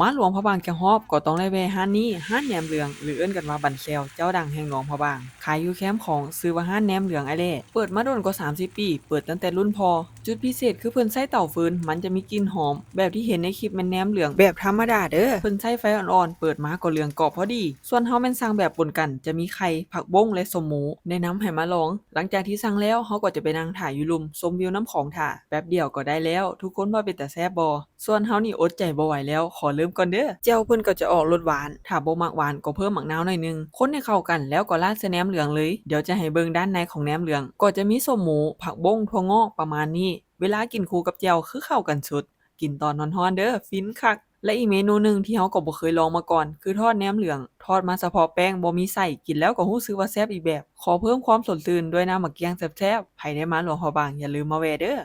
ມາຫຼວງພະບາງແກ້ງຮອບກໍຕ້ອງໄດ້ແວ່ຮ້ານນີ້, ຮ້ານແໜມເຫຼືອງ ຫຼື ເອີ້ນກັນວ່າບັນແຊວ ເຈົ້າດັງແຫ່ງຫຼວງພະບາງ, ຂາຍຢູ່ແຄມຂອງ, ຊື່ວ່າຮ້ານແໜມເຫຼືອງອ້າຍແຫຼ້. ເປີດມາດົນກວ່າສາມສິບປີ, ເປີດຕັ້ງແຕ່ລຸ້ນພໍ່. ຈຸດພິເສດຄືເພິ່ນໃຊ້ເຕົາຟືນ, ມັນຈະມີກິ່ນຫອມ. ແບບທີ່ເຫັນໃນຄລິບແມ່ນແໜມເຫຼືອງແບບທຳມະດາເດີ້, ເພິ່ນໃຊ້ໄຟອ່ອນໆ, ເປີດມາກໍເຫຼືອງກອບພໍດີ. ສ່ວນເຮົາແມ່ນສັ່ງແບບປົນກັນ, ຈະມີໄຂ່, ຜັກບົ້ງ ແລະ ສົ້ມໝູ. ແນະນຳໃຫ້ມາລອງ. ຫຼັງຈາກທີ່ສັ່ງແລ້ວ, ເຮົາກໍຈະໄປນັ່ງຖ້າຢູ່ລຸ່ມ, ຊົມວິວນຳຂອງຖ້າ. ແປັບດຽວກໍໄດ້ແລ້ວ, ທຸກຄົນວ່າເປັນຕາແຊບບໍ່? ສ່ວນເຮົານີ້ອົດໃຈບໍ່ໄຫວແລ້ວ, ຂໍເລີ່ມກ່ອນເດີ້. ແຈ່ວເພິ່ນກໍຈະອອກລົດຫວານ, ຖ້າບໍ່ມັກຫວານກໍເພີ່ມໝາກນາວໜ້ອຍໜຶ່ງ. ຄົນໃຫ້ເຂົ້າກັນແລ້ວກໍລາດໃສ່ແໜມເຫຼືອງເລີຍ. ດຽວຈະໃຫ້ເບິ່ງດ້ານໃນຂອງແໜມເຫຼືອງ, ກໍຈະມີສົ້ມໝູ, ຜັກບົ້ງ, ຖົ່ວງອກ ປະມານນີ້. ເວລາກິນຄູ່ກັບແຈ່ວຄືເຂົ້າກັນສຸດ. ກິນຕອນຮ້ອນໆເດີ້, ຟິນຄັກ. ແລະ ອີກເມນູໜຶ່ງທີ່ເຮົາກໍບໍ່ເຄີຍລອງມາກ່ອນ ຄືທອດແໜມເຫຼືອງ. ທອດມາສະເພາະແປ້ງ, ບໍ່ມີໄສ້, ກິນແລ້ວກໍຮູ້ສຶກວ່າແຊບອີກແບບ. ຂໍເພີ່ມຄວາມສົດຊື່ນດ້ວຍນ້ຳໝາກກ້ຽງແຊບໆ. ໃຜໄດ້ມາຫຼວງພະບາງ, ຢ່າລືມມາແວ່ເດີ້.